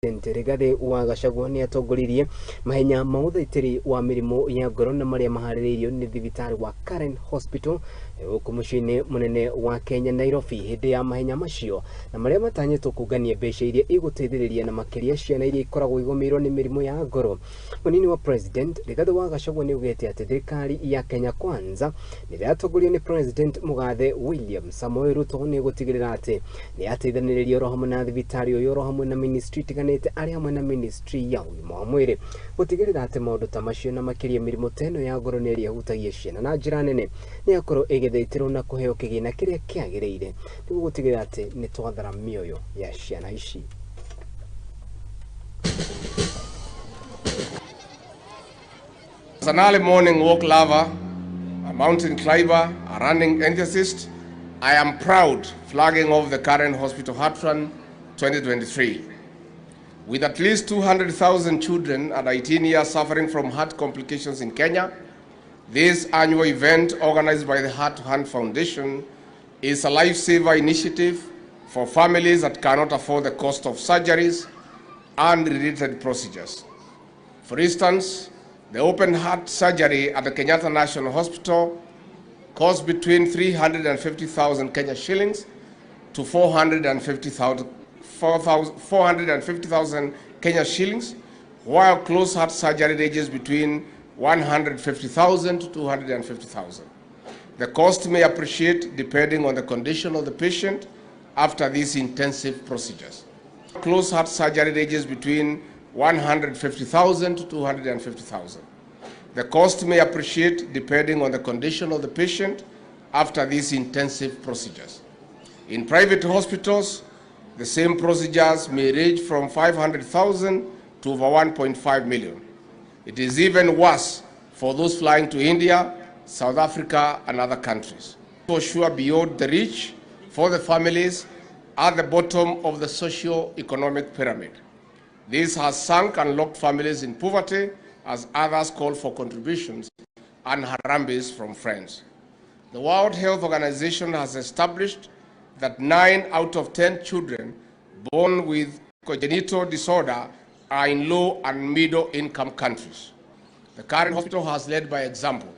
President Rigathi wa Gachagua nĩ atongoririe mahenya ma ũthaitĩri wa mĩrimũ ya ngoro na marĩa maharĩrĩirio nĩ thibitarĩ wa Karen Hospital gũkũ mũciĩ-inĩ mũnene wa Kenya, Nairobi. Hĩndĩ ya mahenya macio na marĩa matanyĩtwo kũngania mbeca iria igũteithĩrĩria na makĩria ciana iria ikoragwo igũmĩirwo nĩ mĩrimũ ya ngoro, mũnini wa President Rigathi wa Gachagua nĩ augĩte atĩ thirikari ya Kenya Kwanza nĩ ĩratongorio nĩ President Mũgathe William Samoei Ruto nĩ gũtigĩrĩra atĩ nĩ yateithanĩrĩria oro hamwe na thibitarĩ ũyũ oro hamwe na ministry itiganĩte arĩ hamwe na ministry ya ũgima wa mwĩrĩ gũtigĩrĩra atĩ maũndũ ta macio na makĩria mĩrimũ ta ĩno ya ngoro nĩ ĩrĩa ĩhutagia ciana na njĩra nene nĩ yakorwo ĩgĩthaitĩrwo na kũheo kĩgĩna kĩrĩa kĩagĩrĩire nĩguo gũtigĩrĩra atĩ nĩ twathara mĩoyo ya ciana ici. As an early morning walk lover, a mountain climber, a running enthusiast, I am proud flagging off the Karen Hospital Heart Run 2023. With at least 200,000 children at 18 years suffering from heart complications in Kenya, this annual event organized by the Heart to Hand Foundation is a lifesaver initiative for families that cannot afford the cost of surgeries and related procedures. For instance, the open heart surgery at the Kenyatta National Hospital costs between 350,000 Kenya shillings to 450,000 Kenya shillings, while closed heart surgery ranges between 150,000 to 250,000. The cost may appreciate depending on the condition of the patient after these intensive procedures. Closed heart surgery ranges between 150,000 to 250,000. The cost may appreciate depending on the condition of the patient after these intensive procedures. In private hospitals, the same procedures may range from 500,000 to over 1.5 million. It is even worse for those flying to India, South Africa, and other countries. For sure, beyond the reach for the families at the bottom of the socio-economic pyramid. This has sunk and locked families in poverty as others call for contributions and harambees from friends. The World Health Organization has established that 9 out of 10 children born with congenital disorder are in low and middle income countries. The Karen Hospital has led by example.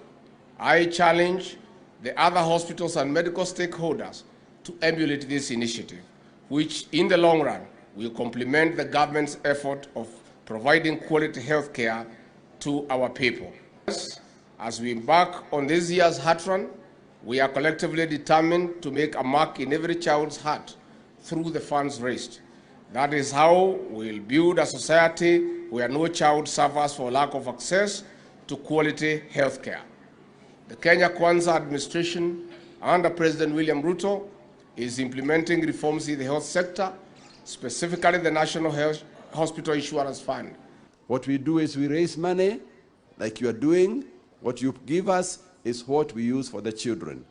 I challenge the other hospitals and medical stakeholders to emulate this initiative, which in the long run will complement the government's effort of providing quality health care to our people. As we embark on this year's Heart Run, we are collectively determined to make a mark in every child's heart through the funds raised. That is how we'll build a society where no child suffers for lack of access to quality health care. The Kenya Kwanza administration under President William Ruto is implementing reforms in the health sector, specifically the National Health Hospital Insurance Fund. What we do is we raise money, like you are doing. What you give us is what we use for the children.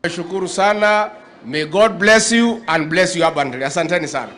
Shukuru sana. May God bless you and bless you abundantly. Asanteni sana.